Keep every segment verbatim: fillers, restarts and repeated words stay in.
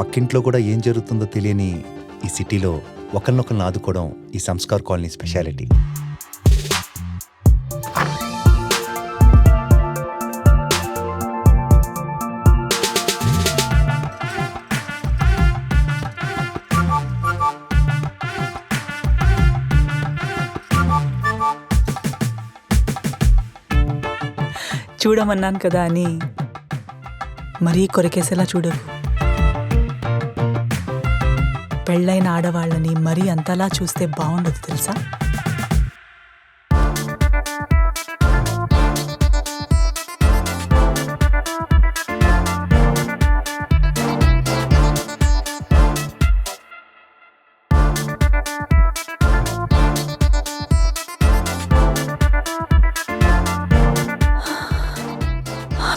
పక్కింట్లో కూడా ఏం జరుగుతుందో తెలియని ఈ సిటీలో ఒకరినొకరిని ఆదుకోవడం ఈ సంస్కార్ కాలనీ స్పెషాలిటీ. చూడమన్నాను కదా అని మరీ కొరికేసేలా చూడకు. పెళ్ళైన ఆడవాళ్ళని మరీ అంతలా చూస్తే బాగుండదు, తెలుసా? ఆ,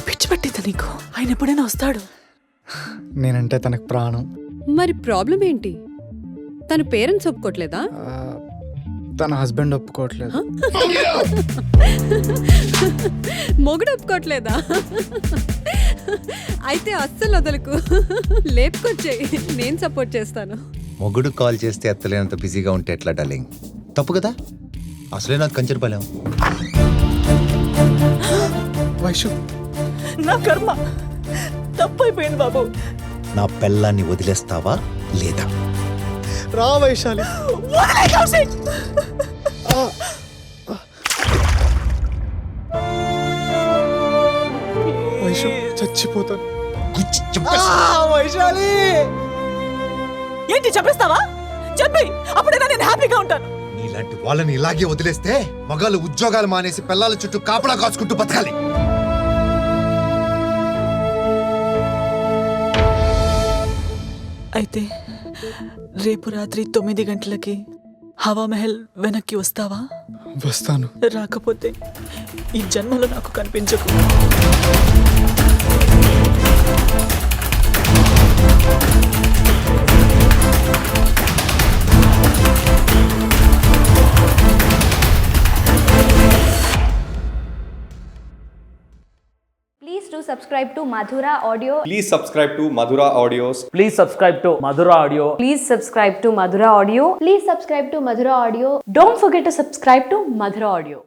పిచ్చి పట్టింది నీకు. ఆయన ఎప్పుడైనా వస్తాడు. నేనంటే తనకు ప్రాణం. మరి ప్రాబ్లం ఏంటి? తన పేరెంట్స్ ఒప్పుకోవట్లేదా? ఆ, తన హస్బెండ్ ఒప్పుకోవట్లేదు. మొగుడు ఒప్పుకోవట్లేదా? అయితే అస్సలు వదలకు. లేపుకొచ్చేయి, నేను సపోర్ట్ చేస్తాను. మొగుడు కాల్ చేస్తే ఎత్తలేనంత బిజీగా ఉంటే ఎట్లా, డార్లింగ్? తప్పు కదా? అసలే నాకు కంచర్ బలం. వైషు. నా కర్మ. తప్పైపోయింది బాబు. నా పెళ్ళాన్ని వదిలేస్తావా లేదా? రా వైశాలి. వదిలే కౌశిక్. వైషు, చచ్చిపోతాను. గుచ్చి చంపేస్తా. ఆ, వైశాలి! ఏంటి, చంపేస్తావా? చంపి, అప్పుడైనా నేను హ్యాపీగా ఉంటాను. నీలాంటి వాళ్ళని ఇలాగే వదిలేస్తే మగాళ్ళు ఉద్యోగాలు మానేసి పిల్లల చుట్టూ కాపలా కాచుకుంటూ బతకాలి. అయితే రేపు రాత్రి తొమ్మిది గంటలకి హవా మహల్ వెనక్కి వస్తావా? వస్తాను. రాకపోతే ఈ జన్మలో నాకు కనిపించకు. Please do subscribe to Madhura Audio. Please subscribe to Madhura Audios. Please subscribe to Madhura Audio. Please subscribe to Madhura Audio. Please subscribe to Madhura Audio. Don't forget to subscribe to Madhura Audio.